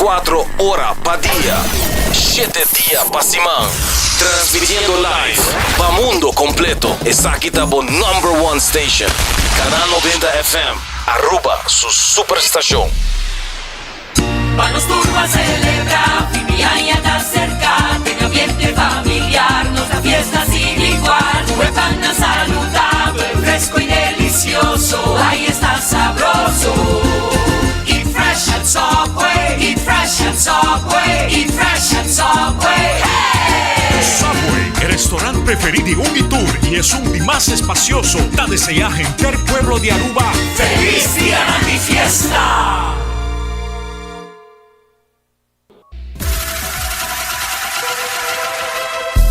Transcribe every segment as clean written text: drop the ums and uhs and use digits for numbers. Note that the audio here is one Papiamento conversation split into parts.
24 ora pa dia, shete dia pa siman. Transmitiendo live pa mundo completo. Esaki ta bo number one station. Canal 90 FM, Aruba su superstacion. Pa nos tur ban celebra, fin di aña ta cerca, den ambiente familiar nos da fiesta sin igual. Cu e pannan saludabel, fresco y delicioso, ay esta sabroso. Eat fresh at Subway, eat fresh at Subway, eat fresh at Subway, hey! Subway, e restaurant preferi di un y tur y esun di mas espacioso, ta desea henter pueblo di Aruba Feliz Dianan di Fiesta!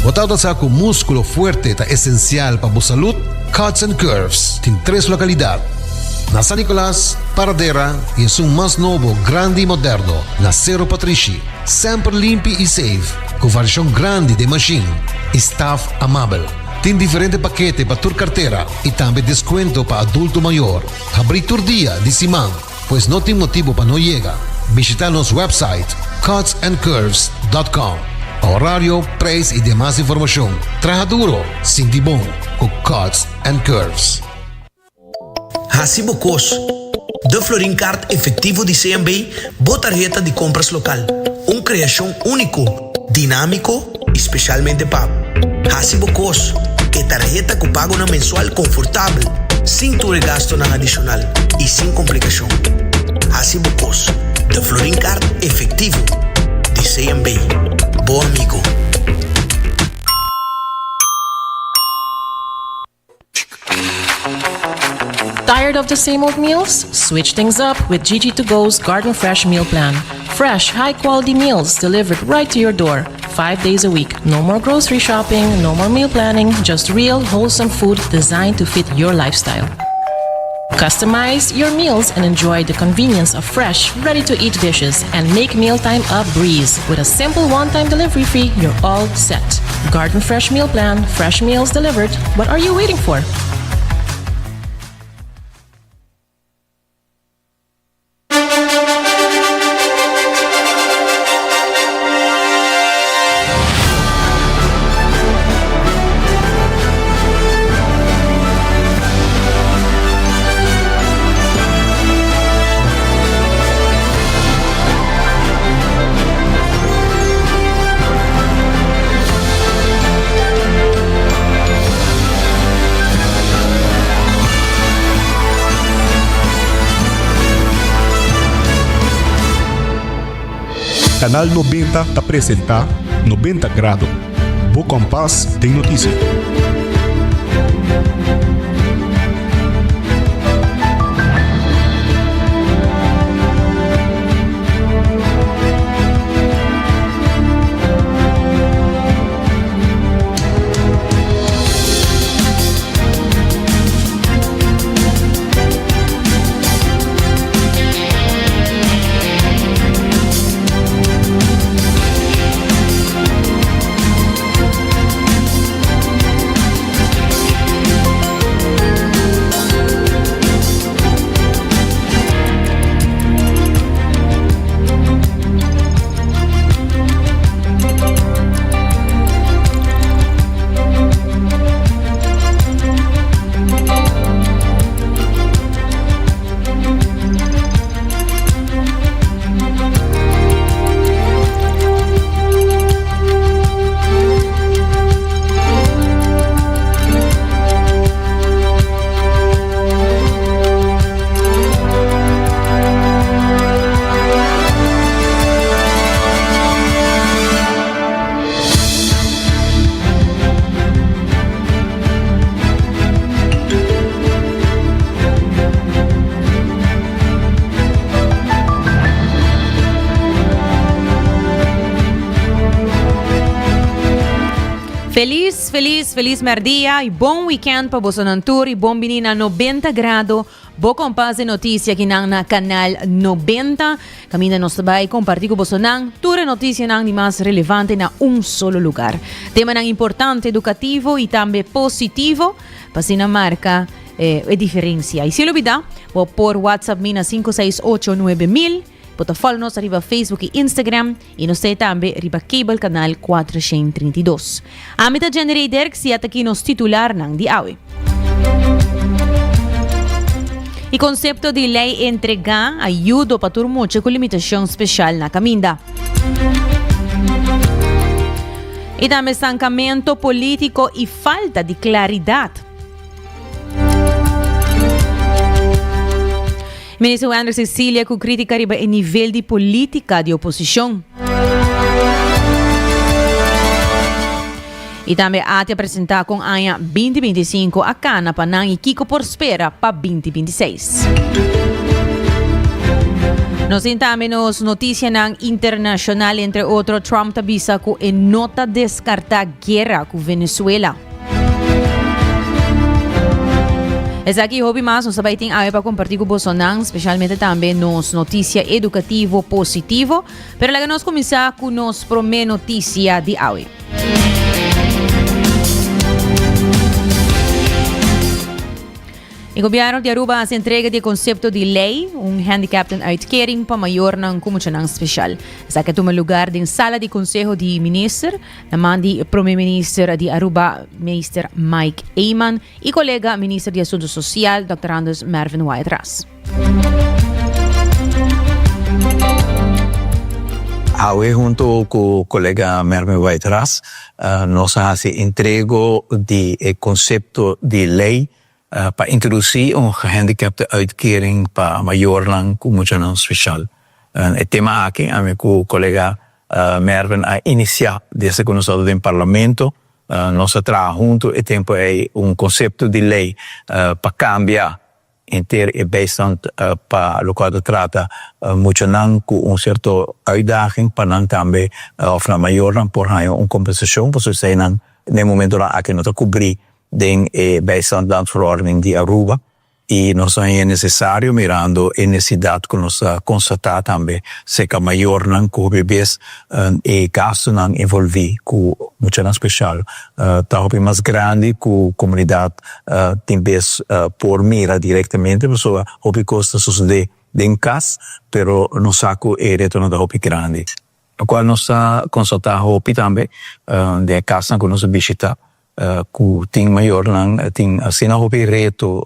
Bo tabata sa ku múskulo fuerte ta esensial pa bo salud? Cuts and Curves tin tres lokalidat, na San Nicolas, Paradera i esun mas nobo, grandi i moderno, na Sero Patrishi. Semper limpi i safe, ku variashon grandi den mashin i staf amabel. Tin diferente pakete pa tur kartera i tambe deskuento pa adulto mayor. Habrí tur dia di siman. Pues no tin motibo pa no yega. Bishita nos website cutsandcurves dot com pa horario, prijs y demas informacion. Traha duro, sinti bon cu Cuts and Curves. Haci bo cos. De Florin Card Efectivo di CMB, bo tarheta di compras local. Un creacion unico, dinamico y specialmente pa bo. Haci bo cos. E tarheta cu pagonan mensual confortabel, sin tur e gastonan adicional y sin complicacion. Haci bo cos. De Florin Card Efectivo di CMB. Bo amigo. Tired of the same old meals? Switch things up with Gigi to Go's Garden Fresh Meal Plan. Fresh, high quality meals delivered right to your door, five days a week. No more grocery shopping, no more meal planning, just real, wholesome food designed to fit your lifestyle. Customize your meals and enjoy the convenience of fresh, ready to eat dishes and make mealtime a breeze. With a simple one time delivery fee, you're all set. Garden Fresh Meal Plan, fresh meals delivered. What are you waiting for? Canal 90 ta presenta 90 Grado, bo kompas den notisia. Feliz, feliz, feliz merdia y bon weekend pa boso nan tur y bon bini na 90 grado. Bo kompas de noticia ki nan na Canal 90. Caminda nos ta bay comparti cu boso nan tur e noticianan di mas relevante na un solo lugar. Temanan importante, educativo y tambe positivo pa asina marca eh, e diferencia. Y sin olbida, bo por WhatsApp mi na 568 9000. Bo ta follow nos ariba Facebook y Instagram y nos ta tambe riba cable canal 432. Ami ta Jenny Dirks y ata aki nos titularnan di awe. E concepto di ley entrega ayudo pa tur mucha cu limitacion special na caminda. Y tambe estancamento politico y falta di claridad. Minister Wender Cecilia ku kritika riba e nivel di politika di oposishon. I tambe ATI a presentá kon aña 2025 a kana pa nan i kiko por spera pa 2026. Nos tin tambe nos notisianan internashonal, entre otro Trump ta bisa ku e no ta deskartá guera ku Venezuela. Esaki hopi mas nos ta bai tin awe pa comparti cu bosonan, specialmente tambe nos noticia educativo positivo. Pero laga nos cuminsa cu nos prome noticia di awe. E gobierno di Aruba haci entrega di e concepto di ley, un handicaptenuitkering pa mayornan cu muchanan special. Esaki a tuma lugar den sala di conseho di minister. Na man di Prome Minister di Aruba, Meester Mike Eman y colega Minister di Asunto Social, Dr. Anders Mervin Wyatt-Ras. Awe hunto cu colega Mervin Wyatt-Ras nos a haci entrego di e concepto di ley pa introduci un gehandicapte uitkering pa mayornan cu muchanan special. E tema aki ami cu colega Mervin a inicia desde cu nos tabata den Parlamento. Nos a traha hunto e tempo ey un concepto di ley pa cambia henter e bijstand pa locual ta trata muchanan cu un cierto uitdaging pa nan tambe of nan mayornan por haya un compensacion pasobra eseynan den momentonan aki no ta cubri den e bijstand landsverordening di Aruba y nos a haña necesario mirando e necesidad cu nos a constata tambe cerca mayornan cu hopi bes e gastonan envolvi cu muchanan special ta hopi mas grandi cu comunidad tin bes por mira directamente pasobra hopi cos ta sucede den cas pero nos sa cu e retonan ta hopi grandi. Locual nos ta constata hopi tambe den e casnan cu nos a bishita cu tin mayornan tin asina hopi reto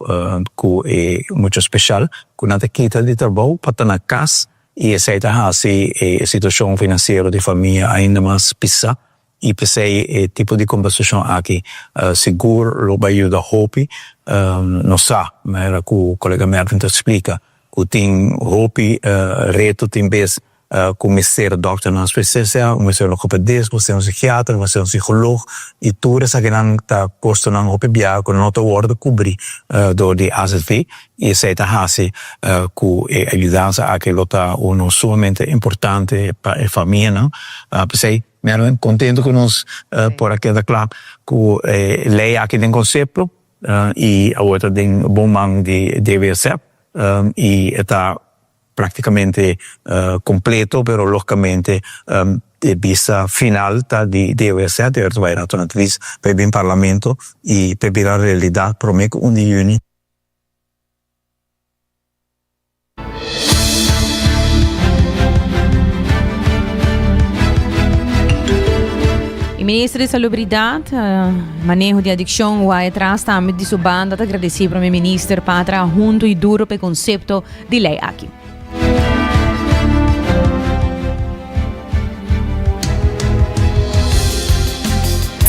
cu e mucha special cu nan ta kita di trabou pa ta na cas y esey ta haci e situacion financiero di famia ainda mas pisa y p'esey e tipo di compensacion aki sigur lo bay yuda hopi. Nos sa manera cu colega Mervin ta splica cu tin hopi reto tin bes ku mester dòkternan spesialisá, ku mester logopedist, ku mester un psikiater, ku mester un psikoloog i tur esakinan ta kostonan hopi biaha ku no ta wòrdu kubrí dor di azv i esei ta hasi ku e ayudansa aki lo ta unu sumamente importante pa e famianan. P'esei Merwin kontento ku nos por a keda kla ku e lei aki den konsepto i awor ta den bon man di DWZ i e ta Prácticamente completo, pero lógicamente e bista final ta di DOSZ, e ta bai rato na tris pa e bin Parlamento y pa e bira realidad prome cu un di juni. E minister di Salubridad, Maneho di Adiccion, Wyatt Ras tambe di su banda ta agradeci Prome Minister pa a traha hunto y duro pa e concepto di lei aki.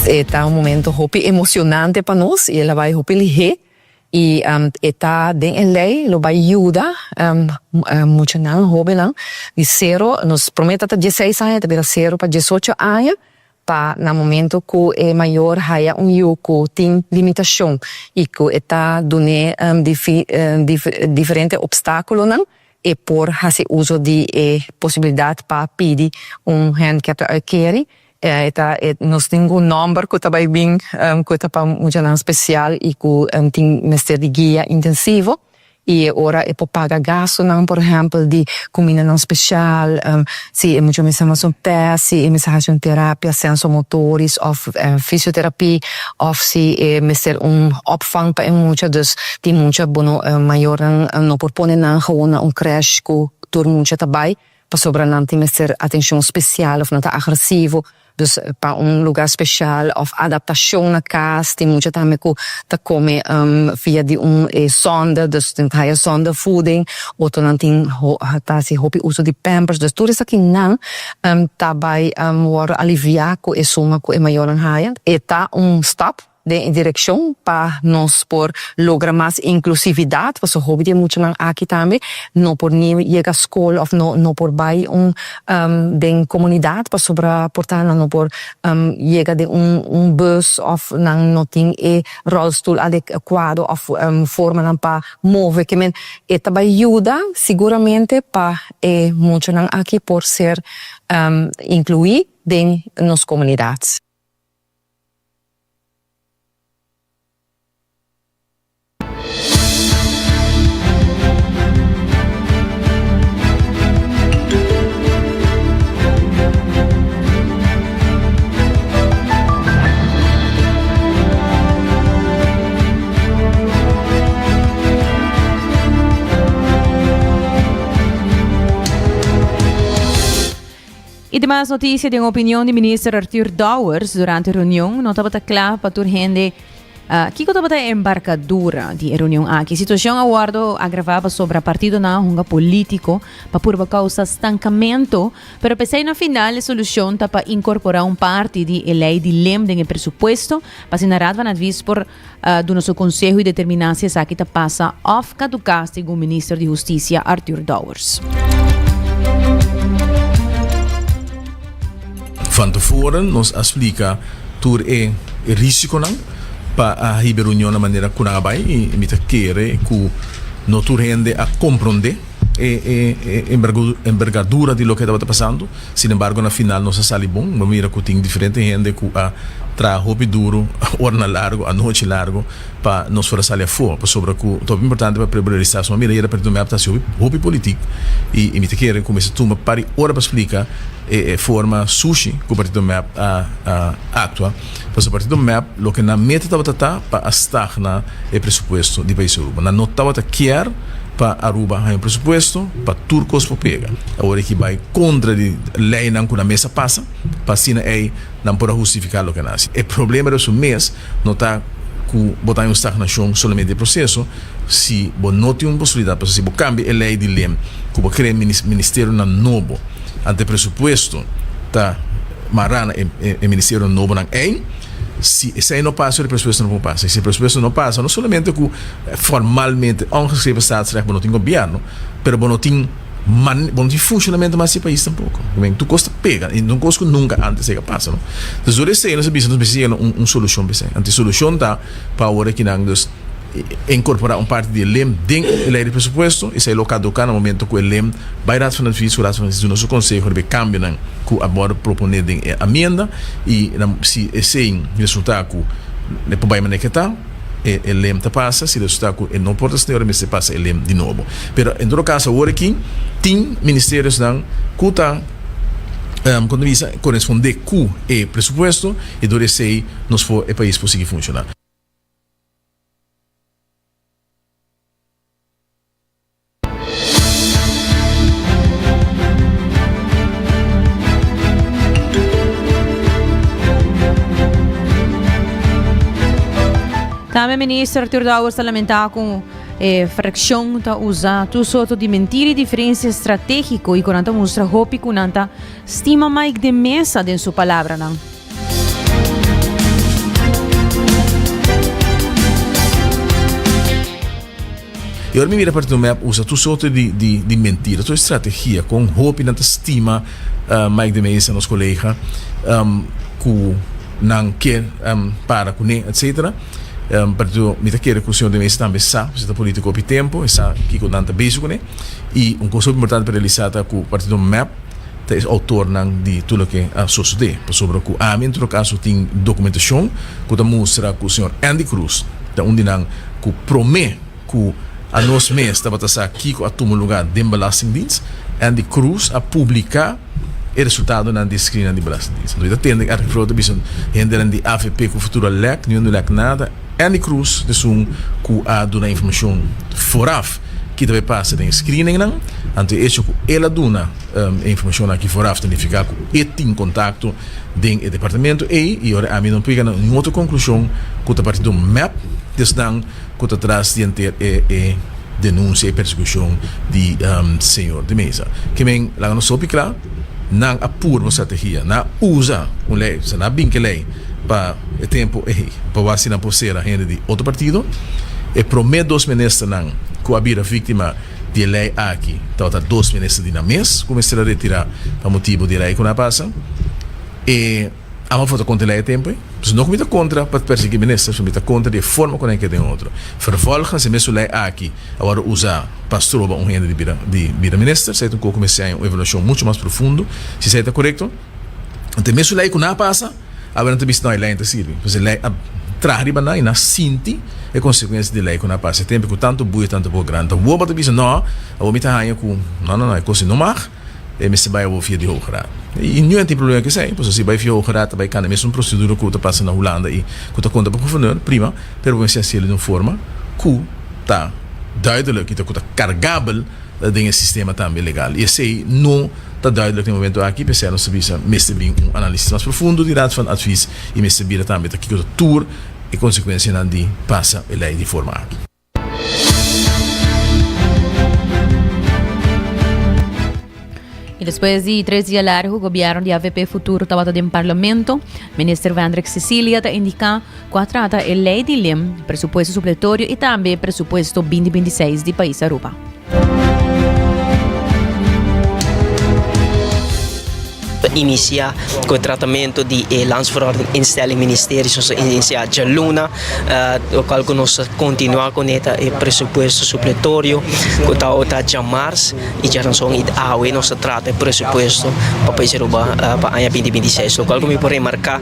E ta un momento hopi emocionante pa nos y el a bay hopi lihé y e ta den e ley lo bay yuda muchanan, hobennan di cero, nos prome ta ta dieseis aña ta bira cero pa diesocho aña pa na momento ku e mayor haya un yu ku tin limitashon i ku e ta dun'é diferente opstákulonan, e por hasi uso di e posibilidat pa pidi un handicaptenuitkering. E ta nos tin un nòmber ku ta bai bin ku ta pa muchanan spesial i ku tin mester di guia intensivo. I e ora e por paga gastunan, por ehèmpel di kumindanan spesial, si e mucha mester hasi un tèst, si e mester hasi un terapia sensomotoris òf fisioterapia òf si e mester un opvang pa e mucha. Dus tin mucha bo no mayornan no por pone nan gewoon na un krèsh ku tur mucha ta bai pasobra nan tin mester atenshon spesial òf nan ta agresivo. Dus pa un lugar special of adaptacion na cas tin mucha tambe cu ta come via di un sonde, dus tin ta haya sonde voeding, otronan tin ta haci hopi uso di pampers, dus tur esakinan ta bay wordo alivia cu e suma cu e mayornan haya. E ta un stap den e direccion pa nos por logra mas inclusividad, pasobra hopi di e muchanan aki tambe no por ni yega scol of no no por bay un den comunidad pasobra por ta nan no por yega den un un bus of nan no tin e rolstoel adecuado of formanan pa move ke men e ta bay yuda siguramente pa e muchanan aki por ser inclui den nos comunidad. Y demas noticia den opinion di minister Arthur Dowers durante reunion no tabata cla pa tur hende uh, kiko tabata e embarcadura di e reunion aki. Situacion a wordo agrava pasobra partidonan a hunga politico pa purba causa stancamento, pero pesey na final e solucion ta pa incorpora un parti di e ley di lem den e presupuesto pa asina Raad van Advies por uh, duna su conseho y determina si esaki ta pasa of caduca, segun minister di Husticia Arthur Dowers. Van tevoren nos a splica tur e risiconan pa a hiba e reunion na manera cu nan a bay y mi ta kere cu no tur hende a compronde e envergadura di loke tabata pasando. Sin embargo na final nos a sali bon. Bo mira cu tin diferente hende cu a traha hopi duro, oranan largo, anochi largo pa nos for a sali afo. Pasobra cu ta hopi importante pa pueblo realisa. Suma mira yera Partido Mep ta haci hopi hopi politic y mi ta kere cu mester tuma par di ora pa splica e forma sushi cu Partido Mep a actua. Pasobra Partido Mep loke nan meta tabata ta pa a stagna e presupuesto di pais Aruba. Nan no tabata kier pa Aruba haña un presupuesto pa tur kos por pega. Awor aki bai kontra di leinan ku nan mes a pasa pa asina ei nan por a hustifiká loke nan hasi. E problema riba su mes no ta ku bo ta haña un stagnashon solamente di e proseso si bo no tin un posibilidat pasobra si bo kambia e lei di lem ku bo krea ministerionan nobo anto e presupuesto ta mará na e ministerionan nobonan ei. Si esei no pasa, e presupuesto no por pasa. I si e presupuesto no pasa, no solamente ku formalmente, ongeschreven staatsrecht, bo no tin gobierno, pero bo no tin man, bo no tin funshonamento mas di e pais tampoko. I men, tur kos ta pega, i un kos ku nunka antes a pasa, no. Dus dor esei nos a bisa, nos mester yega na un un solushon pa esei. Anto e solushon ta pa awor aki nan dus inkorporá un parti di e lem den e lei di presupuesto, esei lo kaduká na momento ku e lem bai Raad van Advies, ku Raad van Advies duna su konseho riba e kambionan ku a wòrdu proponé den e amienda i si esei resultá ku e por bai manera ke ta, e lem ta pasa, si resultá ku e no por ta asina ora mester pasa e lem di nobo. Pero en todo kaso awor aki tin ministeriosnan ku ta kon ta bisa korespondé ku e presupuesto i dor esei nos por e pais por sigui funshoná. Tambe minister Arthur Dowers ta lamenta cu e fraccion ta usa tur soorto di mentira y diferencia strategico y cu nan ta mustra hopi cu nan ta stima Mike de Meza den su palabranan. I ora mi mira partido mep usa tur sorto di di di mentira, tur strategia kon hopi nan ta stima Mike de Meza nos kolega ku nan ke para kuné etcetera. Partido mi ta kere ku señor de Meza tambe sa, pasobra e ta politiko hopi tempu, e sa kiko nan ta bezig kuné. I un kos hopi importante pa realisa ta ku partido mep ta e outornan di tur loke a sosodé, pasobra ku ami en todo kaso tin dokumentashon ku ta mustra ku señor Andy Cruz ta un di nan ku promé ku Anos mes tabata sa kiko a tuma lugá den Belastingdienst. Andy Croes a publiká e resultadonan di e screennan di Belastingdienst. Anto mi ta tende Eric Vrolijk ta bisa hendenan di avp ku Futuro a lèk, niun no lèk nada. Andy Croes ta esun ku a duna informashon vooraf ki ta bai pasa den e screeningnan. Anto e echo ku el a duna e informashonnan aki vooraf ta nifiká ku e tin kontakto den e departamento ei i ora ami no por yega na niun otro konklushon ku ta partido mep di esnan ku ta tras di henter e e denunsia e persekushon di señor de Meza. Ke men laga nos hopi kla, nan a purba un strategia, nan a usa un lei, osea nan a bin ke lei pa e tempu ei pa wak si nan por sera hende di otro partido. E prome dos ministernan ku a bira víktima di e lei aki tabata dos minister di nan mes ku mester a retira pa motibu di e lei ku nan a pasa. E Amo a vota kontra e lei e tempu ei. Pues no ku mi ta kontra pa persegui minister, sino mi ta kontra di e forma ku nan ke den otro. Vervolgens e mesun lei aki a wòrdu usa pa stroba un hende di bira di bira minister. Esei ta un kos ku mester haña un evaluashon muchu mas profundo si esei ta korekto. Anto e mesun lei ku nan a pasa, awe nan ta bisa no e lei no ta sirbi. Pues e lei a traha riba nan i nan a sinti e konsekuensia di e lei ku nan a pasa. E tempu ku tantu buya tantu boka grandi ta woba ta bisa no, awor mi ta haña ku no no no e kos ei no mag. E mester bai awor via di Hoge Raad. I niun tin problema ku esei, pasobra si bai via Hoge Raad ta bai kanda mesun prosedura ku ta pasa na Hulanda i ku ta konta pa guvernor, prima, pero bo mester hasiel di un forma ku ta duidelijk i ta ku ta kargabel den e sistema tambe legal. I esei no ta duidelijk na e momento aki, p'esei nos ta bisa mester bin un analisis mas profundo di Raad van Advies i mester bira tambe ta kiko ta tur e konsekuensianan di pasa e lei di forma aki. Y despues di tres dia largo, gobierno di AVP Futuro tabata den parlamento. Minister Wendrick Cecilia ta indica cu a trata e ley di lim, presupuesto supletorio y tambe presupuesto 2026 di pais Aruba. Ta inicia cu e tratamento di e Landsverordening Instelling Ministeries nos a inicia djaluna, locual cu nos ta continua cune ta e presupuesto supletorio cu ta djamars y djaranson y awe nos ta trata e presupuesto pa pais Aruba pa aña binti binti seis. Locual cu mi por remarca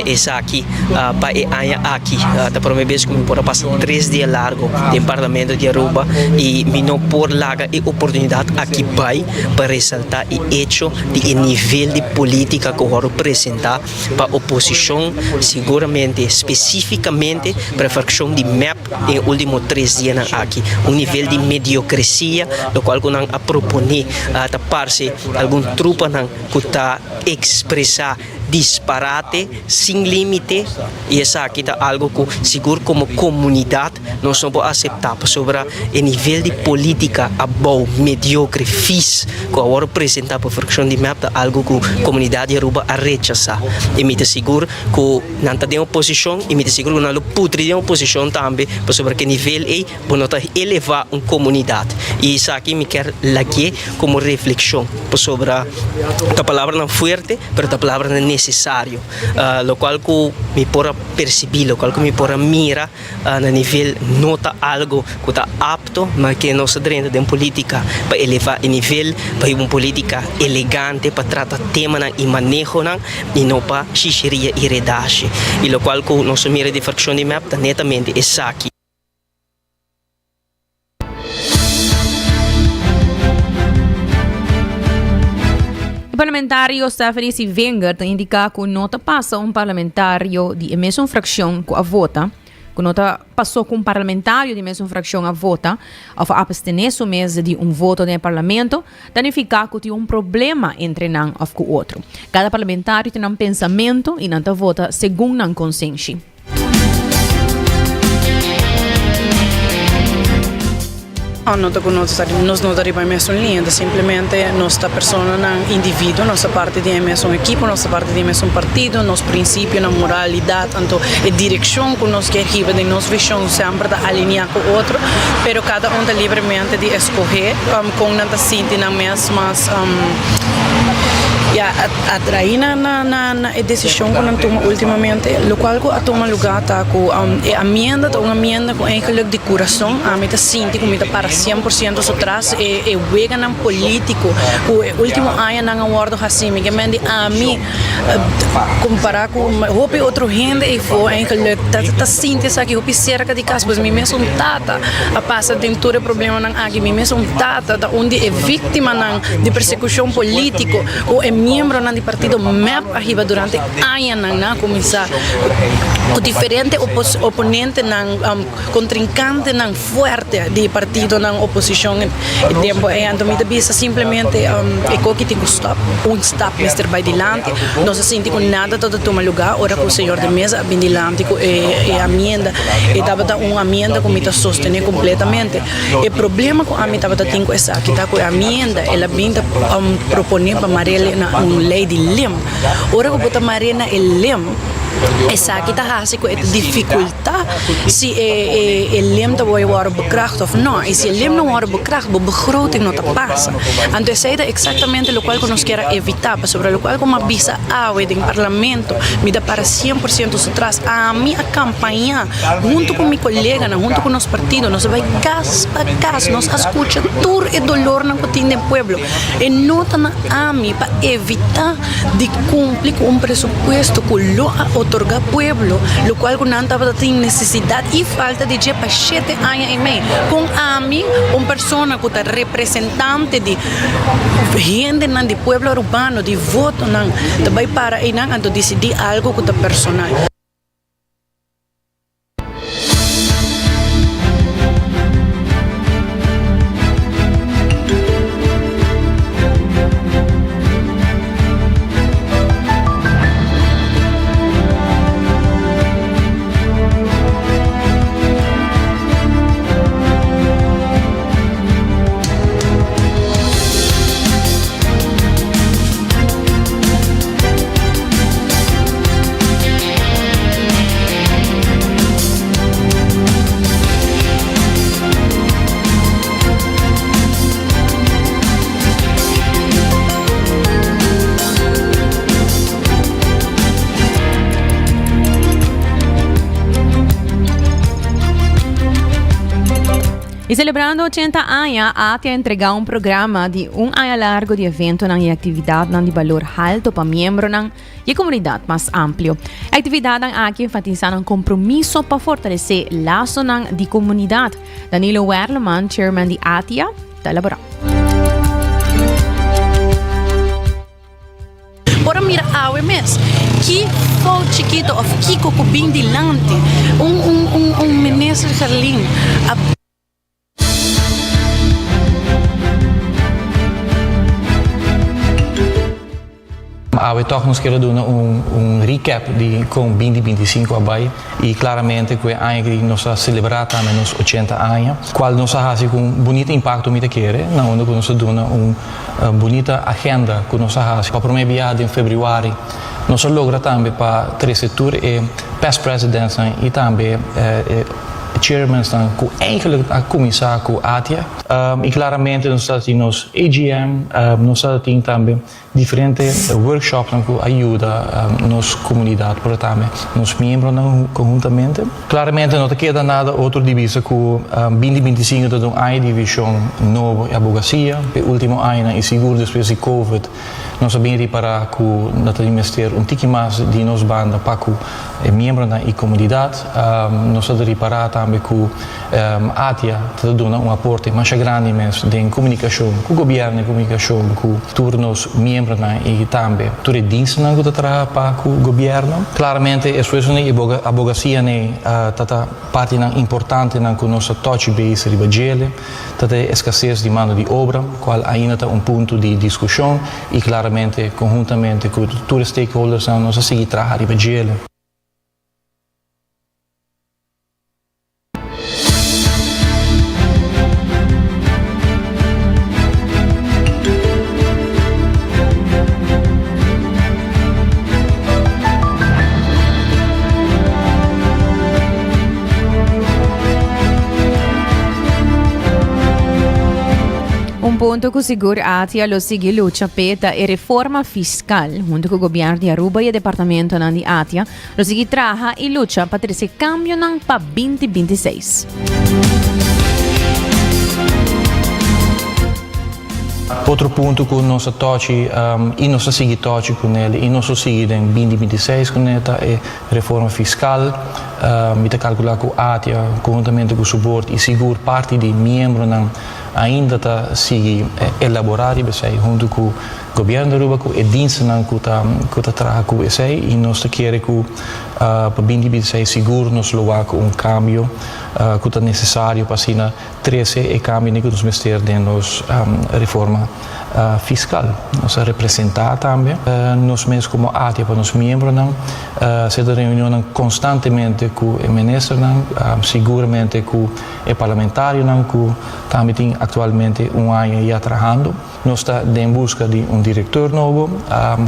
esaki pa e aña aki ta prome bes cu mi por a pasa tres dia largo den Parlamento di Aruba y mi no por laga e oportunidad aki bay pa resalta e hecho di e nivel di politica cu worde presenta pa oposicion, siguramente specificamente pa e fraccion di mep den e ultimo tres dianan aki. Un nivel di mediocrecia locual cu nan a propone ta parce algun trupanan cu ta expresa disparate sin limite y esaki ta algo cu sigur como comunidad nos no por acepta pasobra e nivel di politica abou, mediocre, vies cu a worde presenta pa fraccion di mep ta algo cu comunidad di Aruba a rechasa y mi ta sigur cu nan ta den oposicion y mi ta sigur cu nan lo putri den oposicion tambe pasobra cu e nivel ey Bo no ta elevá un komunidat. I esaki mi kier lag'é komo reflekshon, pasobra ta palabranan fuerte, pero ta palabranan nesesario. Lokual ku mi por a persibí, lokual ku mi por a mira na nivel no ta algu ku ta apto, ma ke nos ta drenta den polítika pa elevá e nivel, pa hiba un polítika elegante, pa trata temanan i manehonan i no pa shishiria i redashi. I lokual ku nos a mira di frakshon di mep ta netamente esaki. E parlamentario Stephanie Sivinger ta indica cu no ta pasa un parlamentario di e mesun fraccion cu a vota, cu no ta paso cu un parlamentario di mesun fraccion a vota of a abstene su mes di un voto den e parlamento, ta nifica cu tin un problema entre nan of cu otro. Cada parlamentario tin nan pensamento y nan ta vota segun nan consenshi. No ta ku nos ta nos no ta riba e mesun liña, ta simplemente nos ta personanan individuo, nos ta parti di e mesun ekipo, nos ta parti di e mesun partido, nos prinsipionan, moralidat, anto e direkshon ku nos kier hiba den nos vishon semper ta alineá ku otro, pero kada un ta libremente di eskohé kon nan ta sinti nan mes mas. Ya atraí na na e desishon ku nan tuma últimamente. Lokual ku a tuma lugá ta ku e amienda ta un amienda ku eigenlik di kurason ami ta sinti ku mi ta para 100% su tras e e weganan polítiko ku e último añanan a wòrdu hasí. Mi ke men di ami kompará ku hopi otro hende eifó eigenlik ta ta sinti esaki hopi serka di kas pues mi mes un tata a pasa den tur e problemanan aki. Mi mes un tata ta un di e víktimanan di persekushon polítiko ku e miembronan di partido mep a hiba durante añanan. Nan a kuminsá ku diferente oponentenan, kontrinkantenan fuerte di partidonan oposishon e tempu ei. Anto mi ta bisa simplemente e koki tin ku stòp, un stap mester bai dilanti. Nos a sinti ku nada ta ta tuma lugá ora ku señor de Meza a bin dilanti ku e amienda. E tabata un amienda ku mi ta sostené kompletamente. E problema ku ami tabata tin ku esaki ta ku e amienda el a bin ta proponé pa mar'el na un lei di lem. Ora ku bo ta mar'é na e lem, esaki ta hasi ku e ta difikultá si e lem ta wòrdu wòrdu bekracht òf nò. I si e lem no wòrdu bekracht, bo begroting no ta pasa. Anto esei ta eksaktamente lokual ku nos kier a evitá, pasobra lokual ku mi a bisa awe den parlamento, mi ta para 100% su tras. Ami a kampañá. Huntu ku mi koleganan, huntu ku nos partido, nos a bai kas pa kas, nos a skucha tur e dolornan ku tin den pueblo. E no ta na ami pa evitá di kumpli ku un presupuesto ku lo a otorgá pueblo lokual ku nan tabata tin nesesidat i falta di dje pa shete aña i mei. Kon ami, un persona ku ta representante di hendenan di pueblo arubano, di votonan, ta bai para einan anto disidí algu ku ta personal? Y celebrando 80 aña, ATI a entrega un programa di un aña largo di eventonan y actividadnan di balor halto pa miembronan y e comunidad mas amplio. E actividadnan aki enfatisa nan compromiso pa fortalece lasonan di comunidad. Danilo Werleman, chairman di ATIA, ta elabora. Por a mira awe mes ki fout chikito of kiko ku bin dilanti un un un un minister Gerlin a. Awe tòg nos kier a duna un un recap di kon binti 25 a bai i klaramente ku e aña aki nos a selebrá tambe nos 80 aña kual nos a hasi ku un bunita impakto mi ta kere na unda ku nos a duna un bunita agenda ku nos a hasi pa promé biaha den febrüari nos a logra tambe pa trese tur e past presidentsnan i tambe e chairmansnan ku eigenlijk a kuminsá ku ATIA. I klaramente nos ta tin nos AGM, nos ta tin tambe diferente workshopnan ku a yuda nos komunidat pero tambe nos miembronan konhuntamente. Klaramente no ta keda nada otro di bisa ku binti 25 ta un aña di vishon nobo i abogasia. P'e ultimo añanan i sigur despues di covid nos a bin ripará ku no ta tin mester un tiki mas di nos banda pa ku e miembronan i komunidat. Nos ta ripará tambe ku ATIA ta duna un aporte masha grandi mes den komunikashon ku gobièrnu i komunikashon ku tur nos miembronan i tambe tur e dienstnan ku ta traha pa ku gobièrnu. Klaramente esfuersonan i abogasianan ta ta partinan importantenan ku nos ta touch base riba djele. Ta ta e eskases di mano di obra, kual ainda ta un punto di diskushon i klaramente konhuntamente ku tur e stakeholdersnan nos a sigui traha riba djele. Un. punto cu sigur ATIA lo sigui lucha p'e ta e reforma fiscal. Hunto cu Gobierno di Aruba y e departamentonan di ATIA lo sigui traha y lucha pa trece cambionan pa 2026. Otro punto cu nos a tochi y nos ta sigui tochi cu nel y nos lo sigui den 2026 cu nel ta e reforma fiscal. Mi ta calcula cu ATIA conhuntamente cu su board y sigur parti di miembronan ainda ta sigui elabora riba esey hunto cu Gobierno di Aruba cu e dienstennan cu ta cu ta traha cu esey y nos ta kere cu pa 2026 sigur nos lo wak un cambio cu ta necesario pa asina Trece e cambionan cu nos mester den nos reforma fiscal. Nos a representa tambe nos mes como ATIA pa nos miembronan, haciendo reunionnan constantemente cu e ministernan, siguramente cu e parlamentarionan cu tambe tin actualmente un aña ya trahando. Nos ta den busca di un director nobo,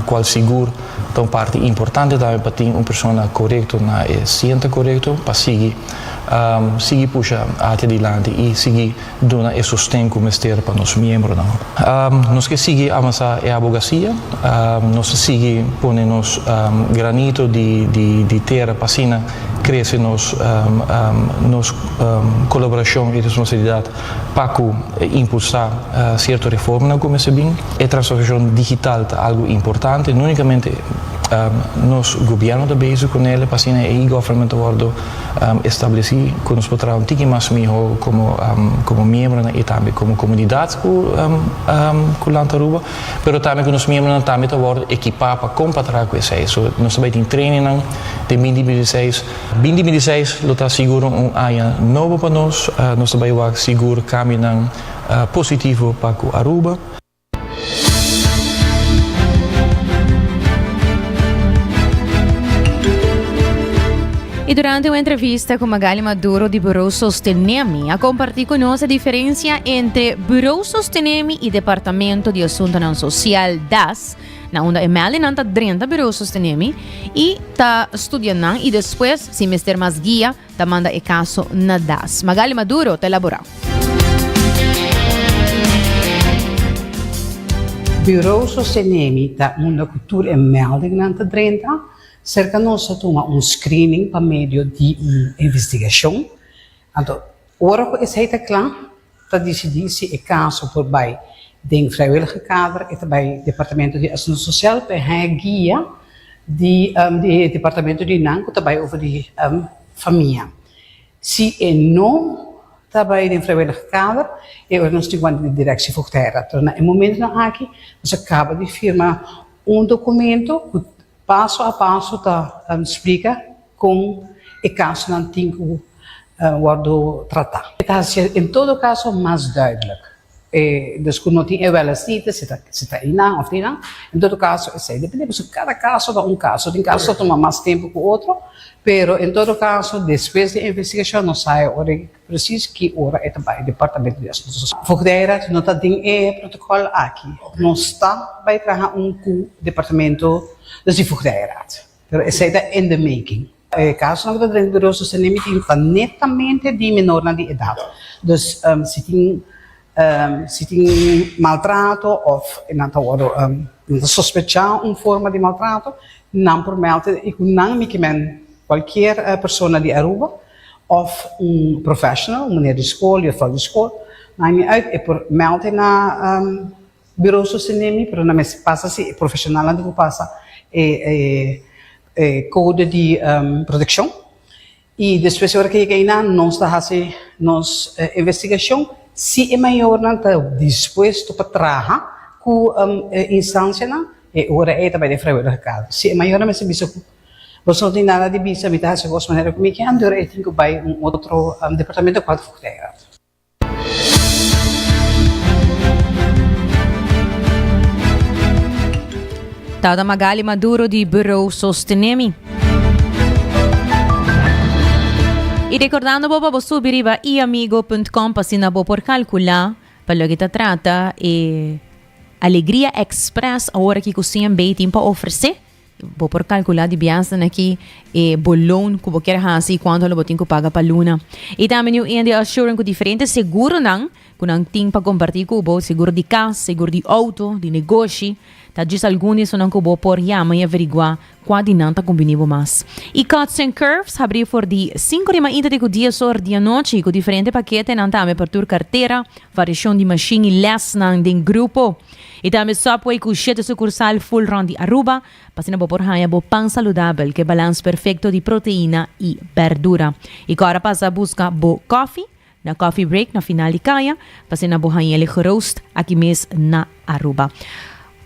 cual sigur ta un parti importante tambe pa tin un persona corecto na e sienta corecto pa sigui sigui pusha hacia dilanti y sigui duna e sosten cu mester pa nos miembronan. Nos ke sigui avansa e abogacia, nos ta sigui pone nos granito di di tera pa asina crece nos nos colaboracion y responsabilidad Pa ku impulsá sierto reformanan ku mester bin. E transformashon digital ta algu importante, no únikamente nos gobièrnu ta bezig ku nel, pa asina e e-government ta wòrdu establesí ku nos por traha un tiki mas mihó komo komo miembronan i tambe komo komunidat ku ku Land Aruba, pero tambe ku nos miembronan tambe ta wòrdu ekipá pa kon pa traha ku esei. So nos ta bai tin trainingnan den binti binti seis. Binti binti seis lo ta sigur un aña nobo pa nos. Nos ta bai wak sigur kambionan positivo pa ku Aruba. Y durante un entrevista cu Magali Maduro di Bureau Sostenemi a comparti cu nos e diferencia entre Bureau Sostenemi y Departamento di Asuntonan Social, DAS. Na unda e melinan ta drenta Bureau Sostenemi y ta studia nan y despues, si mester mas guia, ta manda e caso na das. Magali Maduro ta elabora. Bureau Sostenemi ta unda cu tur e meldingnan ta drenta. Cerca nos ta tuma un screening pa medio di un investigacion. Anto, ora cu esey ta cla, ta disidí si e kaso por bai den vrijwillige kader, e ta bai Departamento di Asuntu Sosial pa e haña guia di di e departamento di nan ku ta bai over di famia. Si e no ta bai den vrijwillige kader, e ora nos tin ku manda di Directie Voogdijraad. Pero na e momentunan aki nos a kaba di firma un dokumento ku Paso a paso ta splika kon e kasonan tin ku wòrdu tratá. E ta hasi en todo kaso mas duidelijk. Dus ku no tin e wèlesnite, si ta si ta einan òf einan, en todo kaso esei depende pasobra kada kaso ta un kaso. Tin kaso ta tuma mas tempu ku otro, pero en todo kaso despues di e investigashon nos sa e ora Precies ki ora e ta bai Departamento di Asunto Social. Voogdijraad no ta den e protocol aki. Nos ta bai traha un cu Departamento dus di Voogdijraad. Pero esey ta in the making. E casonan cu ta drenta Bureau Sostenemi tin ta netamente di menornan di edad. Dus si tin si tin maltrato of nan ta wordo nan ta sospecha un forma di maltrato nan por meld y cu nan mi kimen cualkier persona di Aruba. Of un professional, un meneer di school, juffrouw di school, maakt niet uit, e por meld e na Bureau Sostenemi, pero nan mester pasa si e profesionalnan tin ku pasa e e code di proteccion. Y despues ora ke yega einan nos ta hasi nos investigacion si e mayornan ta dispuesto pa traha ku e instancianan, e ora ei ta bai den vrijwillige kader. Si e mayornan mester bisa ku Boso no tin nada di bisa, mi ta hasi kos manera ku mi ke, anto e tin ku bai un otro departamento ku a voogdijraad. Tata Magali Maduro di Bureau Sostenemi. I rekordando bo pa bo subi riba iamigo.com pa asina bo por kalkulá pa loke ta trata e Alegria Express awor aki ku CMB tin pa ofresé. Bo por calcula di biasnan aki e bo loan cu bo kier haci y cuanto lo bo tin cu paga pa luna. Y tambe New India Assurance cu diferente seguronan cu nan tin pa comparti cu bo, seguro di cas, seguro di auto, di negoshi, ta djis algun di esonan cu bo por yama y averigua cua di nan ta cumbini bo mas. Y Cuts and Curves habri for di cinco di mainta te cu dies or di anochi cu diferente paketenan tambe pa tur cartera, variacion di machine y lesnan den grupo. I tambe Subway ku shete sukursal full rond di Aruba, pa asina bo por haña bo pan saludabel ku e balans perfekto di proteina i bèrdura. I kòrda pasa buska bo kòfi na Coffee Break na final di kaya, pa asina bo haña el geroost aki mes na Aruba.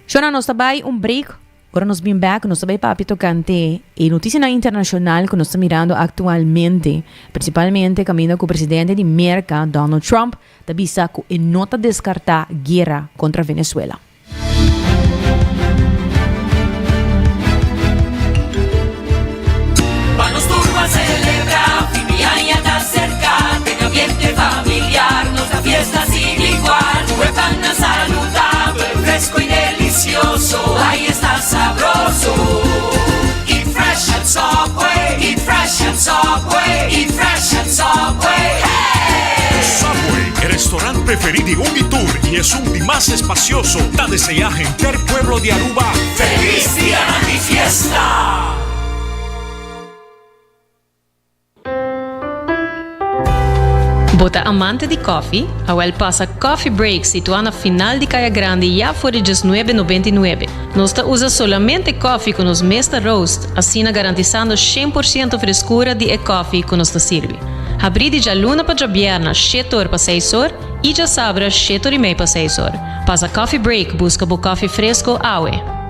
Shona nos ta bai un break. Ora nos bin bek, nos ta bai papia tokante e notisianan internashonal ku nos ta mirando aktualmente, prinsipalmente kaminda ku presidente di Merka, Donald Trump, ta bisa ku e no ta deskartá guera kontra Venezuela. Pa nos tur ban celebra, fin di aña ta cerca, den ambiente familiar, nos ta fiesta sin igual, cu e pannan saludabel, fresco y delicioso, ay esta sabroso. Eat fresh at Subway, eat fresh at Subway, eat fresh at Subway, hey! Subway, e restaurant preferi di un di tur y esun di mas espacioso, ta desea henter pueblo di Aruba Feliz dianan di fiesta! Bo ta amante di koffie? Awel pasa Coffee Break situá na final di Kaya Grandi ya for di diesnuebe nobenta i nuebe. Nos ta usa solamente koffie ku nos mes ta roast, asina garantisando shen por siento freskura di e koffie ku nos ta sirbi. Habrí di djaluna pa djabièrna shete or pa seis or i djasabra shete or i mei pa seis or. Pasa Coffee Break buska bo koffie fresko awe.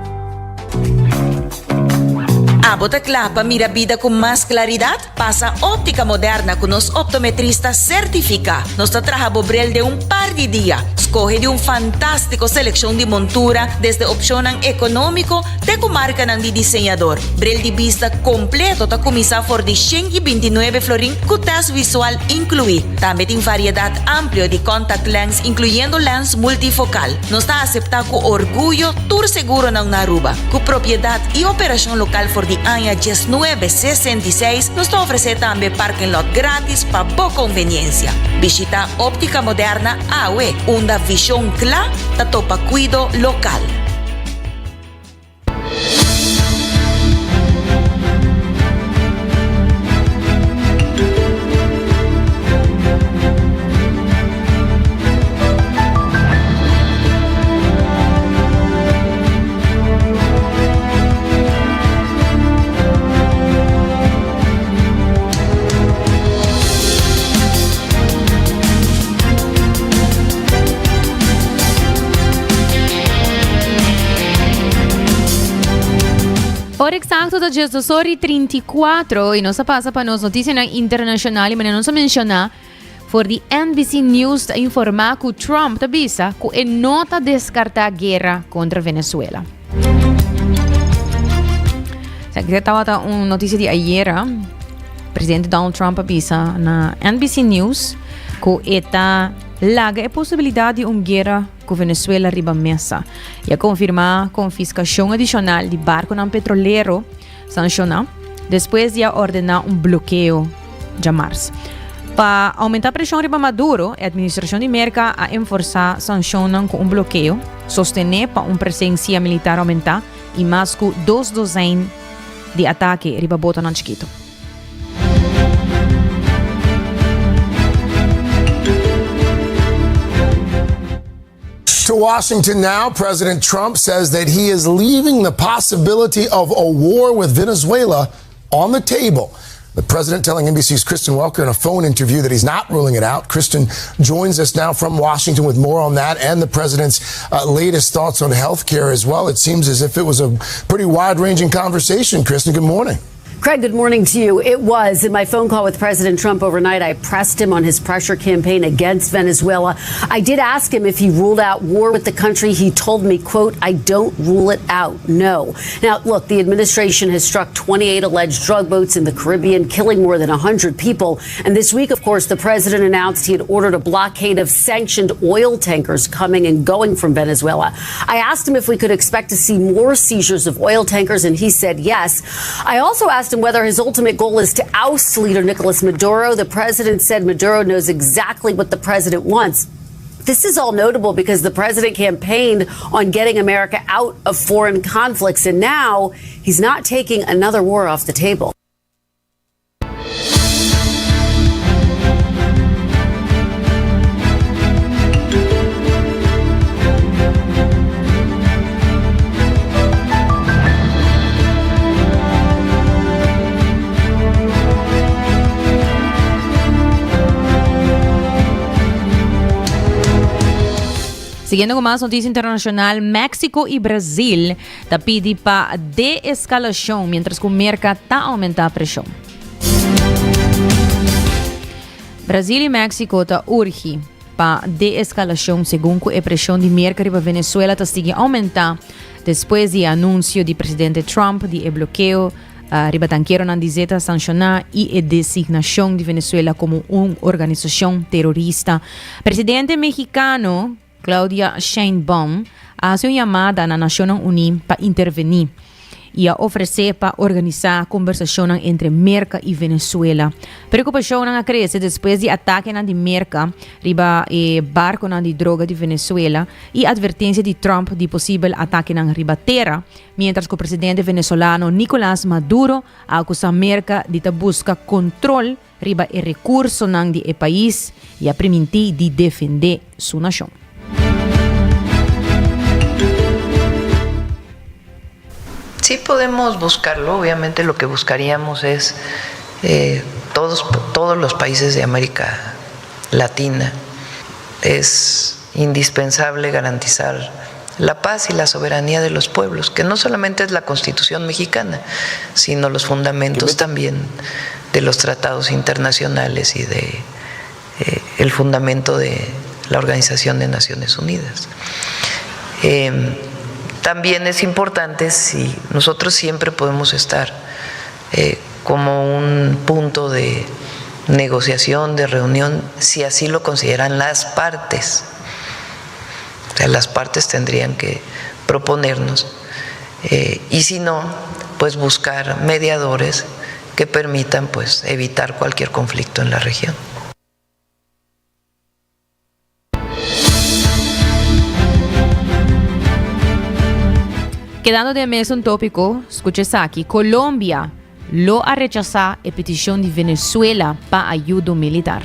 Abo ta kla pa mira bida ku mas klaridat? Pasa Óptica Moderna ku nos optometrista sertifiká. Nos ta traha bo bril den un par di dia. Skohe di un fantástiko selekshon di montura, desde opshonnan ekonómiko te ku markanan di diseñador. Bril di bista kompleto ta kuminsá for di 129 florin ku tèst visual inkluí. Tambe tin variedat amplio di contact lens inkluyendo lens multifokal. Nos ta aseptá ku orguyo tur seguronan na Aruba. Ku propiedat i operashon lokal for di aña diesnuebe sesenta i seis, nos ta ofresé tambe parking lot gratis pa bo konveniensia. Bishitá Óptica Moderna awe, unda vishon kla ta topa kuido lokal. Ora exacto ta 12 ora y 34 y nos a pasa pa nos noticianan internacional y manera nos a menciona for di NBC News ta informa cu Trump ta bisa cu e no ta descarta guera contra Venezuela. Sa que tabata un noticia di ayera. Presidente Donald Trump a bisa na NBC News cu e ta laga e posibilidad di un guera cu Venezuela riba mesa. Y a confirma confiscacion adicional di barconan petrolero sanciona despues di a ordena un blokeo djamars. Pa aumenta presion riba Maduro, e administracion di Merca a enforsa sancionnan cu un blokeo, sostene pa un presencia militar aumenta y mas cu dos dozijn di atake riba botonan chikito. To Washington now, President Trump says that he is leaving the possibility of a war with Venezuela on the table. The president telling NBC's Kristen Welker in a phone interview that he's not ruling it out. Kristen joins us now from Washington with more on that and the president's uh, latest thoughts on health care as well. It seems as if it was a pretty wide ranging conversation. Kristen, good morning. Craig, good morning to you. It was. In my phone call with President Trump overnight, I pressed him on his pressure campaign against Venezuela. I did ask him if he ruled out war with the country. He told me, quote, I don't rule it out. No. Now, look, the administration has struck 28 alleged drug boats in the Caribbean, killing more than 100 people. And this week, of course, the president announced he had ordered a blockade of sanctioned oil tankers coming and going from Venezuela. I asked him if we could expect to see more seizures of oil tankers, and he said yes. I also asked him whether his ultimate goal is to oust leader Nicolas Maduro. The president said Maduro knows exactly what the president wants. This is all notable because the president campaigned on getting America out of foreign conflicts, and now he's not taking another war off the table. Siguiendo cu mas noticia internacional, Mexico y Brasil ta pidi pa deescalacion mientras cu Merca ta aumenta presion. Brasil y Mexico ta urgi pa deescalacion segun cu e presion di Merca riba Venezuela ta sigui aumenta despues di e anuncio di presidente Trump di e blokeo riba tankeronan di zeta sanciona y e designacion di Venezuela como un organisacion terorista. Presidente mexicano Claudia Sheinbaum a haci un yamada na Nacionnan Uni pa interveni y a ofrece pa organisa conversacionnan entre Merca y Venezuela. Preocupacionnan a crece despues di atakenan di Merca riba e barconan di droga di Venezuela y advertencia di Trump di posibel atakenan riba tera, mientras cu presidente Venezolano Nicolas Maduro a acusa Merca di ta busca control riba e recursonan di e pais y a priminti di defende su nacion. Sí podemos buscarlo, obviamente lo que buscaríamos es eh, todos, todos los países de América Latina. Es indispensable garantizar la paz y la soberanía de los pueblos, que no solamente es la Constitución mexicana, sino los fundamentos también de los tratados internacionales y de eh, el fundamento de la Organización de Naciones Unidas. Em, también es importante si nosotros siempre podemos estar eh, como un punto de negociación, de reunión, si así lo consideran las partes. O sea, las partes tendrían que proponernos. Eh, y si no, pues buscar mediadores que permitan pues, evitar cualquier conflicto en la región. Kedando den mesun tópiko, skucha esaki, Colombia lo a rechasá e petishon di Venezuela pa ayudo militar.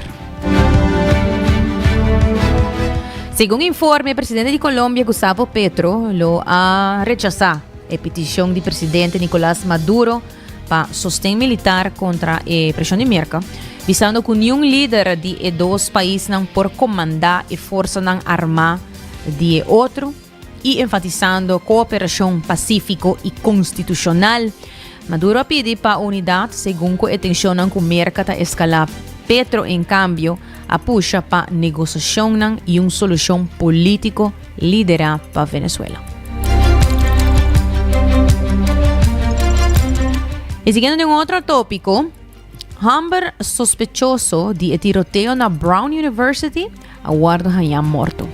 Segun informe, presidente di Colombia Gustavo Petro lo a rechasá e petishon di presidente Nicolás Maduro pa sosten militar kontra e preshon di Merka, bisando ku niun lider di e dos paisnan por komandá e forsanan armá di e otro i enfatisando kooperashon pasífiko i konstitushonal. Maduro a pidi pa unidat segun ku e tenshonnan ku Merka ta eskalá. Petro, en kambio, a pusha pa negosashonnan i un solushon polítiko liderá pa Venezuela. Y siguiendo den otro tópico, homber sospechoso di e tiroteo na Brown University a wordo hañá morto.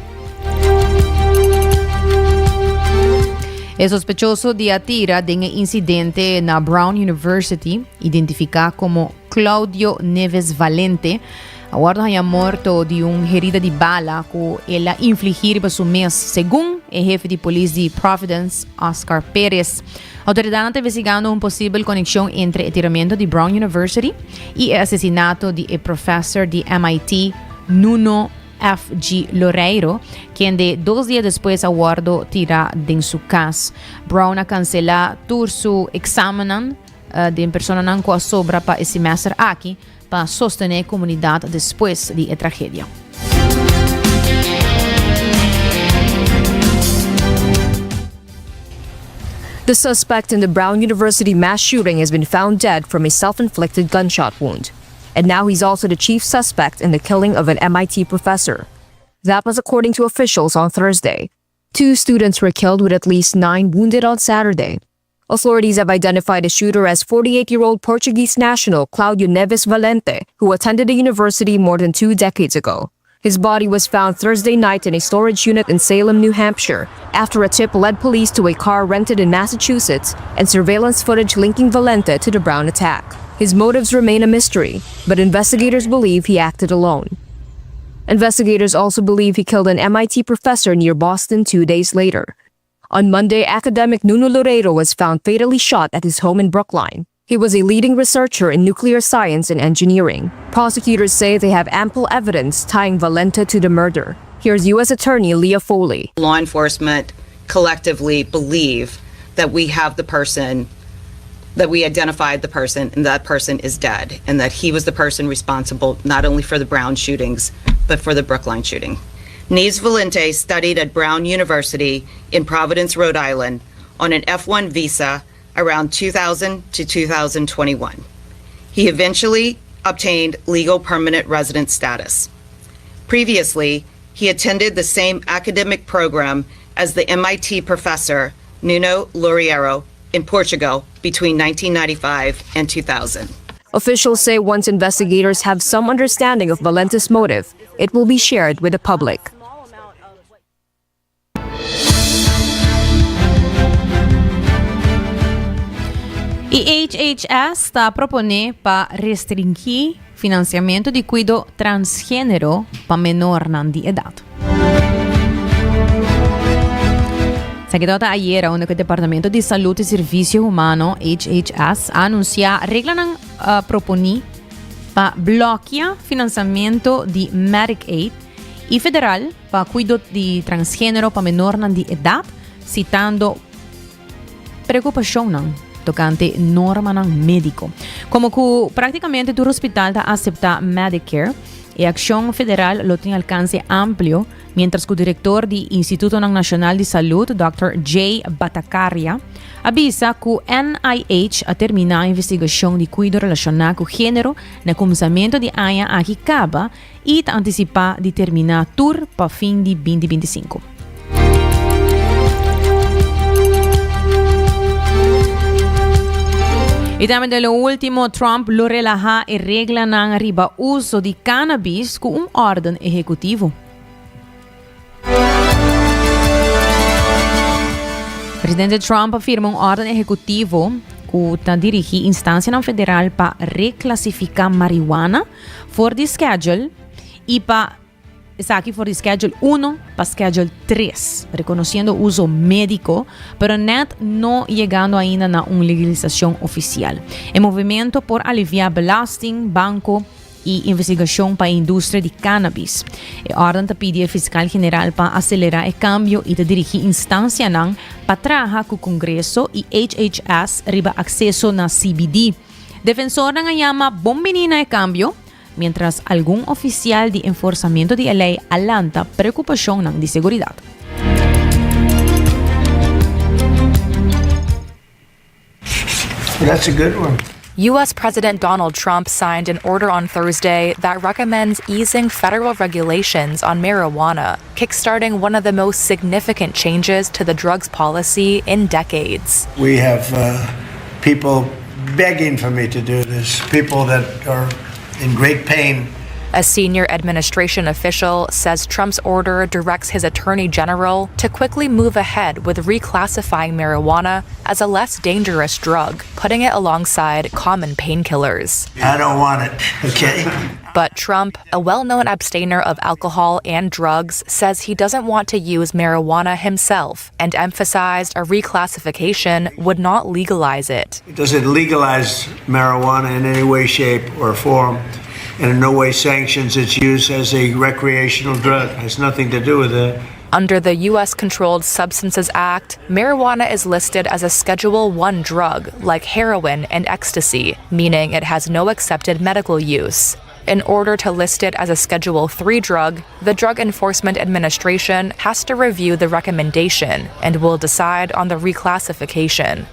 E sospechoso di a tira den e incidente na Brown University, identificá como Claudio Neves Valente, a wòrdu haña morto di un herida di bala ku el a infligí riba su mes, segun e hefe di polis di Providence, Oscar Perez. Outoridatnan ta investigando un posibel konekshon entre e tiramentu di Brown University i e asesinato di e professor di MIT, Nuno FG. Loureiro, kende dos dia despues a wòrdu tirá den su kas. Brown a kanselá tur su eksamennan den personanan ku a sobra pa e semester aki pa sostené komunidat despues di e tragedia. The suspect in the Brown University mass shooting has been found dead from a self-inflicted gunshot wound. And now he's also the chief suspect in the killing of an MIT professor. That was according to officials on Thursday. Two students were killed with at least nine wounded on Saturday. Authorities have identified the shooter as 48-year-old Portuguese national Claudio Neves Valente, who attended the university more than two decades ago. His body was found Thursday night in a storage unit in Salem, New Hampshire, after a tip led police to a car rented in Massachusetts and surveillance footage linking Valente to the Brown attack. His motives remain a mystery, but investigators believe he acted alone. Investigators also believe he killed an MIT professor near Boston two days later. On Monday, academic Nuno Loureiro was found fatally shot at his home in Brookline. He was a leading researcher in nuclear science and engineering. Prosecutors say they have ample evidence tying Valente to the murder. Here's U.S. Attorney Leah Foley. Law enforcement collectively believe that we have the person, that we identified the person, and that person is dead, and that he was the person responsible not only for the Brown shootings, but for the Brookline shooting. Neves Valente studied at Brown University in Providence, Rhode Island, on an F1 visa around 2000 to 2021. He eventually obtained legal permanent resident status. Previously, he attended the same academic program as the MIT professor Nuno Loureiro in Portugal between 1995 and 2000. Officials say once investigators have some understanding of Valente's motive, it will be shared with the public. E HHS ta proponé pa restringí finansiamentu di kuido transgénero pa menornan di edat. Esaki tabata ayera unda ku e Departamento di Salud i Servisio Humano, HHS, a anunsiá reglanan proponí pa blòkia finansiamentu di Medicaid i federal pa kuido di transgénero pa menornan di edat, sitando preokupashonnan tokante normanan médiko. Komo ku práktikamente tur hospital ta aseptá Medicare, e akshon federal lo tin alkanse amplio, miéntras ku direktor di Institutonan Nashonal di Salud, dòkter Jay Bhattacharya, a bisa ku NIH a terminá investigashon di kuido relashoná ku género na kuminsamentu di aña aki kaba i ta antisipá di terminá tur pa fin di 2025. I tambe den lo último, Trump lo relahá e reglanan riba uso di cannabis ku un órden ehekutivo. Presidente Trump a firma un órden ehekutivo ku ta dirigí instansianan federal pa reklasifiká marihuana for di Schedule i pa esaki for di Schedule uno pa Schedule tres, rekonosiendo uso médiko, pero nèt no yegando ainda na un legalisashon ofisial. E movimento por aliviá belasting, banko i investigashon pa e industria di cannabis. E órden ta pidi e fiskal general pa aselerá e kambio i ta dirigí instansianan pa traha ku Kongreso i HHS riba akseso na CBD. Defensornan a yama bon bini na e kambio, miéntras algun ofisial di enforsamentu di e lei a lanta preokupashonnan di seguridat. That's a good one. U.S. President Donald Trump signed an order on Thursday that recommends easing federal regulations on marijuana, kickstarting one of the most significant changes to the drugs policy in decades. We have uh, people begging for me to do this, people that are in great pain. A senior administration official says Trump's order directs his attorney general to quickly move ahead with reclassifying marijuana as a less dangerous drug, putting it alongside common painkillers. I don't want it, okay? But Trump, a well known abstainer of alcohol and drugs, says he doesn't want to use marijuana himself and emphasized a reclassification would not legalize it. It doesn't legalize marijuana in any way, shape, or form, and in no way sanctions its use as a recreational drug. It has nothing to do with it. Under the U.S. Controlled Substances Act, marijuana is listed as a Schedule 1 drug, like heroin and ecstasy, meaning it has no accepted medical use. In order to list it as a Schedule III drug, the Drug Enforcement Administration has to review the recommendation and will decide on the reclassification.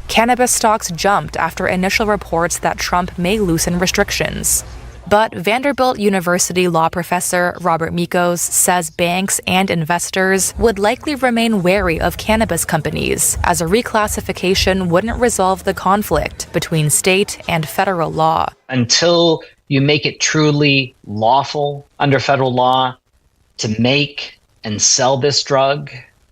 Cannabis stocks jumped after initial reports that Trump may loosen restrictions. But Vanderbilt University law professor Robert Mikos says banks and investors would likely remain wary of cannabis companies, as a reclassification wouldn't resolve the conflict between state and federal law. Until you make it truly lawful under federal law to make and sell this drug,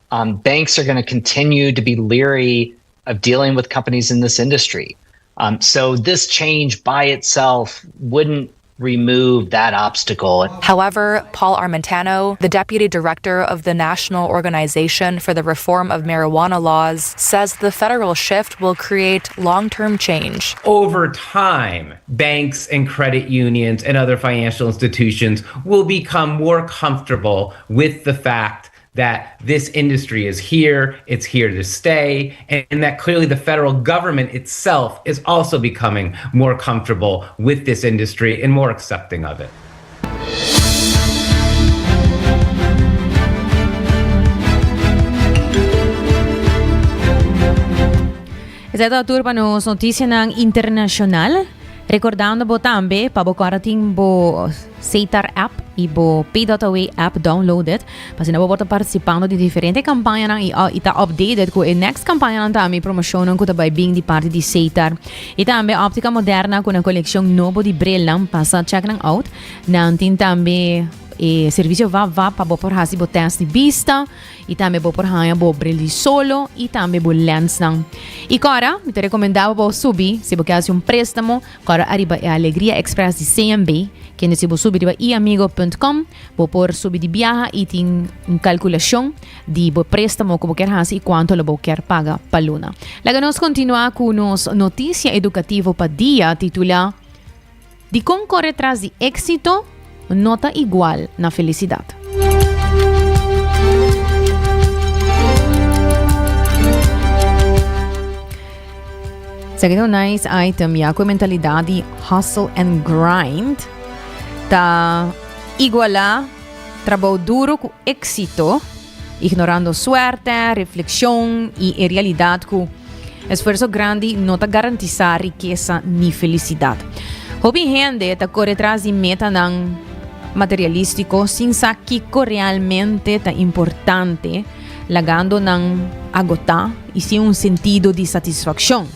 um, banks are going to continue to be leery of dealing with companies in this industry. Um, so this change by itself wouldn't remove that obstacle. However, Paul Armentano, the deputy director of the National Organization for the Reform of Marijuana Laws, says the federal shift will create long term change. Over time, banks and credit unions and other financial institutions will become more comfortable with the fact that this industry is here, it's here to stay, and that clearly the federal government itself is also becoming more comfortable with this industry and more accepting of it. Esei ta tur pa nos noticianan internacional. Recordando bo tambe pa bo kora tin bo Setar app y bo Pay.away app downloaded. Pa asina bo por ta participando di diferente campañanan y, y ta updated cu e next campañanan tambe y promocionnan cu ta bay bin di parti di Setar. Y tambe Optica Moderna cu nan coleccion nobo di brilnan. Pasa check nan out. Nan tin tambe e servicio va va pa bo por haci bo test di bista. Y tambe bo por haña bo bril di solo y tambe bo lensnan. Y kora, mi ta recomenda bo pa bo subi, si bo ke haci un prestamo, kora ariba e Alegria Express di CMB, kende si bo subi riba iamigo punt com, bo por subi di biaha y tin un calculacion di bo prestamo cu bo kier haci y cuanto lo bo kier paga pa luna. Laga nos continua cu nos noticia educativo pa dia titula Dikon kore tras di éksito no ta igual na felisidat? Esaki ta un nice item ya ku e mentalidat di hustle and grind ta igualá trabou duro ku éksito, ignorando suerte, reflekshon i e realidat ku Esfuerso grandi no ta garantisá rikesa ni felisidat. Hopi hende ta kore tras di metanan materialístiko sin sa kiko realmente ta importante, lagando nan agotá i sin un sentido di satisfakshon.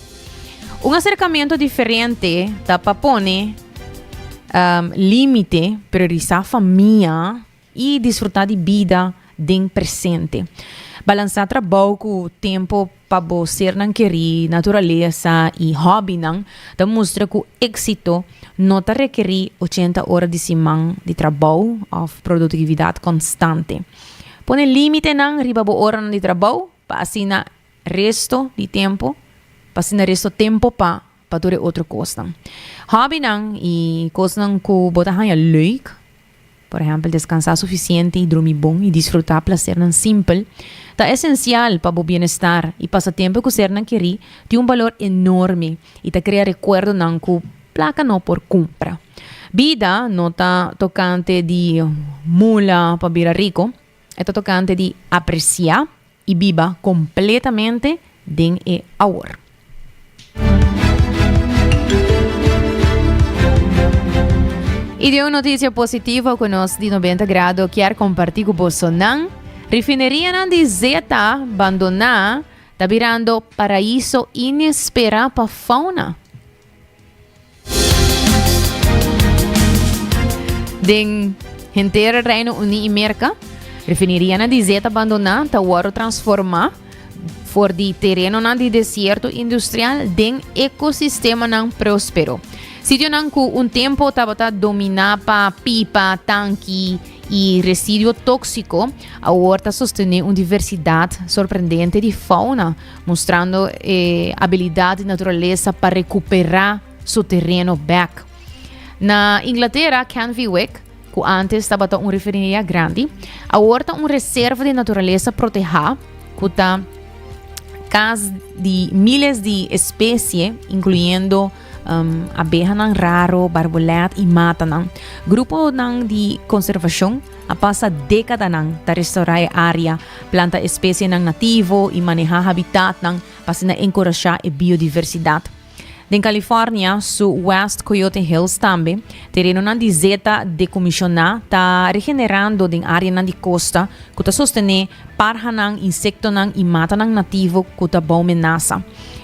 Un aserkamentu diferente ta pa pone límite, priorisá famia, I disfrutá di bida den presente. Balansá trabou ku tempu pa bo sernan kerí, naturalesa i hòbinan ta mustra ku éksito no ta rekerí ochenta ora di siman di trabou òf produktividat konstante. Pone límitenan riba bo oranan di trabou pa asina resto di tempu pa asina resto tempu pa pa tur e otro kosnan. Hòbinan i kosnan ku bo ta haña leuk. Por ehèmpel, deskansá sufisiente i drumi bon i disfrutá plasernan simpel ta esensial pa bo bienestar i pasa tempu ku sernan kerí tin un balor enorme i ta krea rekuerdonan ku plaka no por kumpra. Bida no ta tokante di mula pa bira riku, e ta tokante di apresiá i biba kompletamente den e awor. I di un notisia positivo ku nos di 90 Grado kier kompartí ku bosonan, Refinerianan di zeta bandoná ta birando paraiso inesperá pa fauna. Den henter Reino Uní i Merka, refinerianan di zeta bandoná ta wòrdu transformá for di terenonan di desierto industrial den ekosistemanan próspero. Sitionan ku un tempu tabata dominá pa pipa, tanki i residuo tóksiko, awor ta sostené un diversidat sorprendente di fauna. Mustrando e abilidad di naturalesa pa recupera su tereno bek. Na Inglatera, Canvey Wick, cu antes tabata un refineria grandi, awor ta un reserva di naturalesa proteha cu ta cas di miles di especie, incluyendo um, abehanan raro, barbolet i matanan. Gruponan di konservashon a pasa dékadanan ta restaurá e área, planta espesienan nativo i manehá habitatnan pa asina enkurashá e biodiversidat. Den California su West Coyote Hills tambe, terenonan di zeta dekomishoná ta regenerando den áreanan di kosta ku ta sostené parhanan, insektonan i matanan nativo ku ta bou menasa.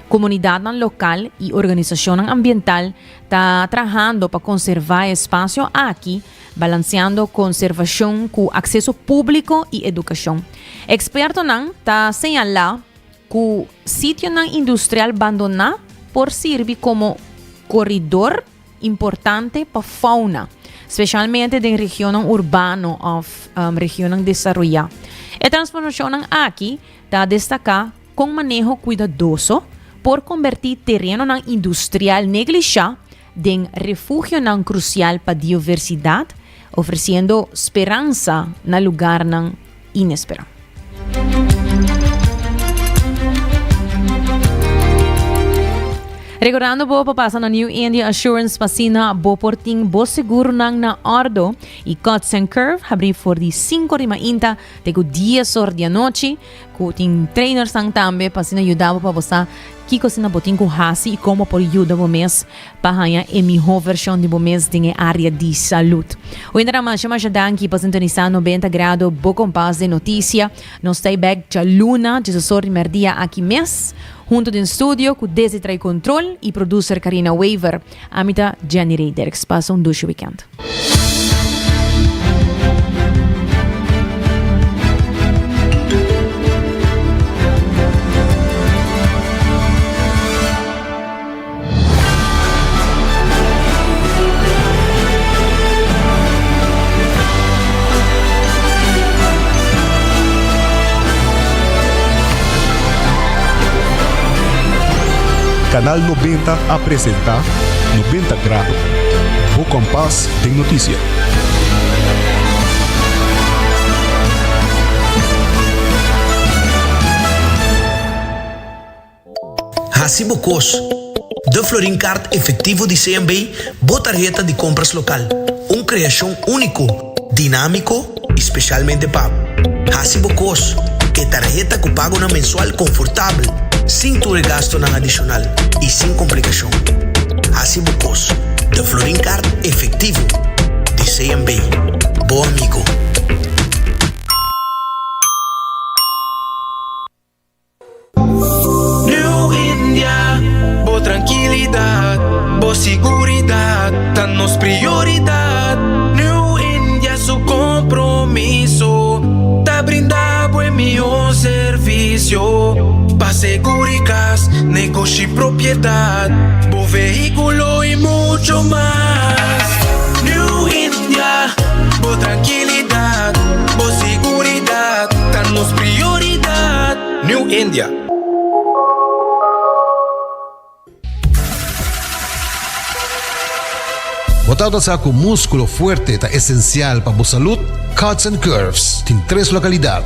Komunidatnan lokal i organisashonnan ambiental ta trahando pa konservá e espasio aki, balanseando konservashon ku akseso públiko i edukashon. Ekspertonan ta señalá Ku sitionan industrial bandoná por sirbi komo koridor importante pa fauna, spesialmente den regionnan urbano òf regionnan desaroyá. E transformashonnan aki ta destaká kon maneho kuidadoso por kombertí terenonan industrial neglishá den refugionan krusial pa dioversidat, ofresiendo speransa na lugarnan inesperá. Recordando bo pa pasa na New India Assurance pa asina bo por tin bo seguronan na ordo y Cuts and Curve habri for di 5 di mainta te cu 10 or di anochi cu tin trainersnan tambe pa asina yuda bo pa bo sa kiko asina bo tin cu haci y con bo por yuda bo mes pa haña e mihó vershon di bo mes den e área di salud. Oindra masha masha danki pa sintonisá 90 Grado bo kompas den notisia. Nos ta bek djaluna djesesor di mèrdia aki mes, huntu den studio ku Desi Trai Control i producer Karina Wever. Ami ta Jenny Rey Dirks. Pasa un dushi wikènt. Canal 90 a presenta 90 Grado, bo kompas den notisia. Hasi bo kos. De Florin Card Efectivo di CMB, bo tarheta di compras local. Un creacion unico, dinamico y specialmente pa bo. Hasi bo kos. E tarheta cu pagonan mensual confortabel, sin tur e gastonan adicional y sin complicacion. Hasi bo kos. De Florin Card Efectivo di CMB. Bo amigo. New India, bo trankilidat, bo siguridat ta nos prioridat. New India su kompromiso ta brinda bo e mihó servisio pa seguri kas, negoshi, propiedat, bo vehíkulo i mucho mas. New India, bo trankilidat, bo siguridat ta nos prioridat. New India. Bo tabata sa ku múskulo fuerte ta esensial pa bo salud? Cuts and Curves tin tres lokalidat,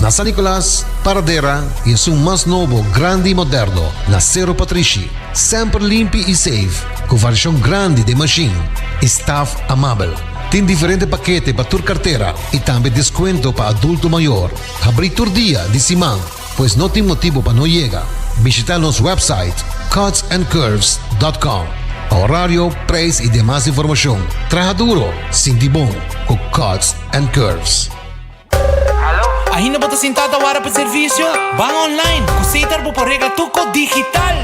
na San Nicolas, Paradera i esun mas nobo, grandi i moderno, na Sero Patrishi. Semper limpi i safe, ku variashon grandi den mashin i staf amabel. Tin diferente pakete pa tur kartera i tambe deskuento pa adulto mayor. Habrí tur dia di siman, pues no tin motibu pa no yega. Bishita nos website cutsandcurves dot com pa horario, prijs i demas informashon. Traha duro, sinti bon ku Cuts and Curves. Ainda bo ta sintá ta wara pa servisio? Ban online! Ku Setar bo por regla tur kos digital!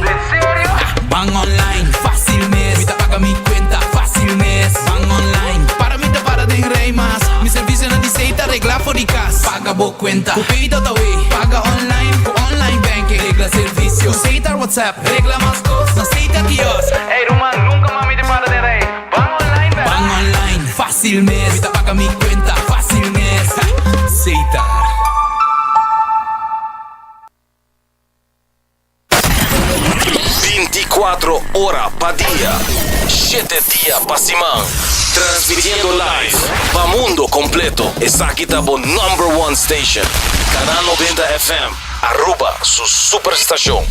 Ban online, fácil mes! Mi ta paga mi kuenta, fácil mes! Ban online, para mi ta para den rij mas! Mi servisionan di Setar regla for di kas! Paga bo kuenta ku Pay.awe! Paga online ku online banking! Regla servisio ku Setar WhatsApp! Regla mas kos na Setar Kiosk! Ey ruman, nunka mas mi ta para den rij! Ban online bèr! Ban online, fácil mes! Mi ta paga mi kuenta, fácil mes! Setar. Binticuatro ora pa dia, shete dia pa siman. Transmitiendo live pa mundo completo. Esaki ta bo number one station. Canal 90 FM, Aruba su superstacion.